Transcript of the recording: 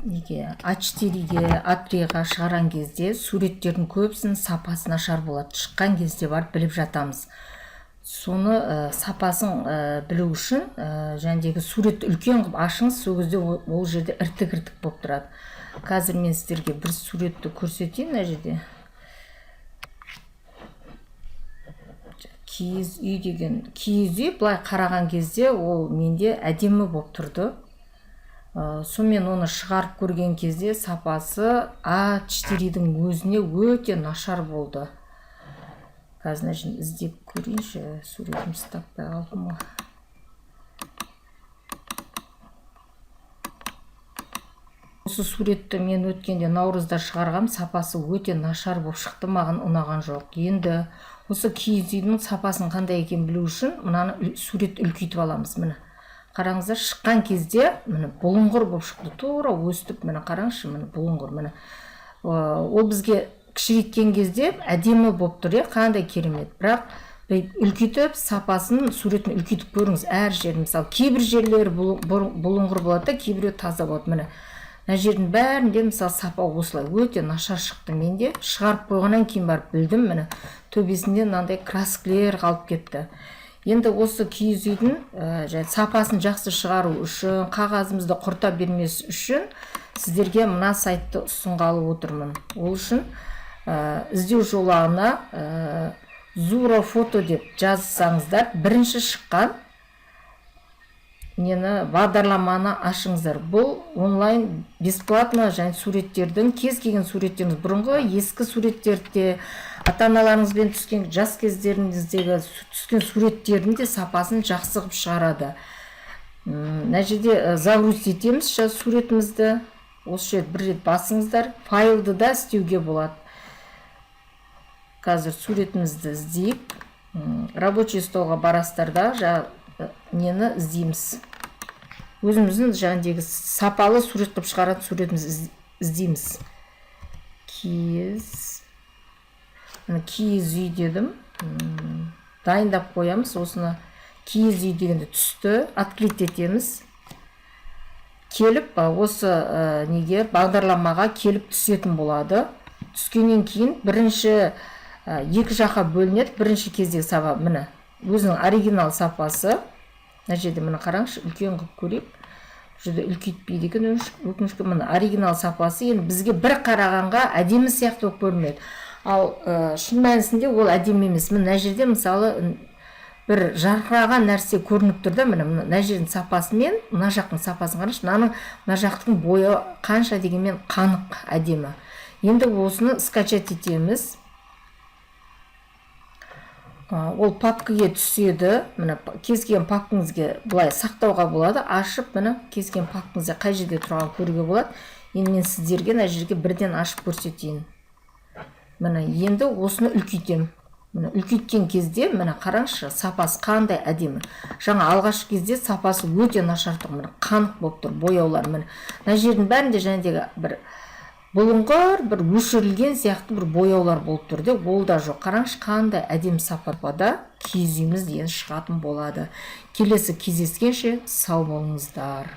Неге А4-ге, А3-ға шығарған кезде суреттердің көбісінің сапасы нашар болады. Шыққан кезде барып біліп жатамыз. Соны сапасын білу үшін жәндегі суретті үлкен қылып ашыңыз, сол кезде ол жерде іртік-іртік болып тұрады. Қазір мен сіздерге бір суретті көрсетейін мына жерде. Киіз үй деген, киіз үй былай қараған кезде ол менде әдемі болып тұрды. Сонымен оны шығарып көрген кезде сапасы А4-дің өзіне өте нашар болды. Қазір мына жерін іздеп көрейінші, суретімді таппай қалдым ғой. Осы суретті мен өткенде наурызда шығарғам, сапасы өте нашар болып шықты, маған ұнаған жоқ. Енді осы киіз үйдің сапасын қандай екенін білу үшін мынаны суретті үлкейтіп аламыз. Міне қараңыздар, шыққан кезде міне бұлыңғыр болып шықты, тура өстіп. Міне қараңызшы, міне бұлыңғыр, міне. Ол бізге кішірейткен кезде әдемі болып тұр, иә, қандай керемет. Бірақ үлкейтіп сапасын, суретін үлкейтіп көріңіз әр жерін. Мысалы, кейбір жерлері бұлыңғыр болады да, кейбіреуі таза болады. Міне мына жердің бәрінде мысалы сапа осылай өте нашар шықты. Менде шығарып қойғаннан кейін барып білдім, міне төбесінде мынандай краскілер қалып кетті. Енді осы киіз үйдің сапасын жақсы шығару үшін, қағазымызды құрта бермес үшін сіздерге мына сайтты ұсынғалы отырмын. Ол үшін іздеу жолағына Зуро фото деп жазсаңыздар, бірінші шыққан нені, бағдарламаны ашыңыздар. Бұл онлайн бесплатно және суреттердің кез келген суреттеріңіз, бұрынғы ескі суреттерде, ата-аналарыңызбен түскен жас кездеріңіздегі түскен суреттердің де сапасын жақсы қылып шығарады. Мына жерде загрузить етеміз суретімізді. Осы жерде бір рет басыңыздар, файлды да істеуге болады. Қазір суретімізді іздейік. Рабочий столға барасыздар да, нені іздейміз, өзіміздің жаңағыдегі сапалы сурет қылып шығаратын суретімізді іздейміз. Киіз, міне киіз үй дедім. Дайындап қоямыз осыны. Киіз үй дегенде түсті, открыть етеміз. Келіп осы неге, бағдарламаға келіп түсетін болады. Түскеннен кейін бірінші екі жаққа бөлінеді. Бірінші кездегі сапа міне өзінің оригинал сапасы. Мына жерде міне қараңызшы, үлкен қылып көрейік. Бұл жерде үлкейтпейді екен, өкінішке. Міне оригинал сапасы. Енді бізге бір қарағанға әдемі сияқты болып көрінеді, ал шын мәнісінде ол әдемі емес. Міне мына жерде мысалы бір жарқыраған нәрсе көрініп тұр да. Міне мына жердің сапасы мен мына жақтың сапасын қараңызшы. Мынаның, мына жақтың бойы қанша дегенмен қанық, әдемі. Енді осыны скачать етеміз. Ол папкаге түседі. Міне кез келген папкаңызге былай сақтауға болады. Ашып, міне кез келген папкаңызда қай жерде тұрғанын көруге болады. Енді мен сіздерге мына жерге бірден ашып көрсетейін. Міне енді осыны үлкейтемін. Міне үлкейткен кезде міне қараңызшы, сапасы қандай әдемі. Жаңа алғашқы кезде сапасы өте нашар тұр, міне қанық болып тұр бояулар. Міне мына жердің бәрінде жаңағыдегі бір бұлыңғыр, бір өшірілген сияқты бір бояулар болып тұр де, ол да жоқ. Қараңызшы, қандай әдемі сапада киіз үйіміз енді шығатын болады. Келесі кездескенше сау болыңыздар.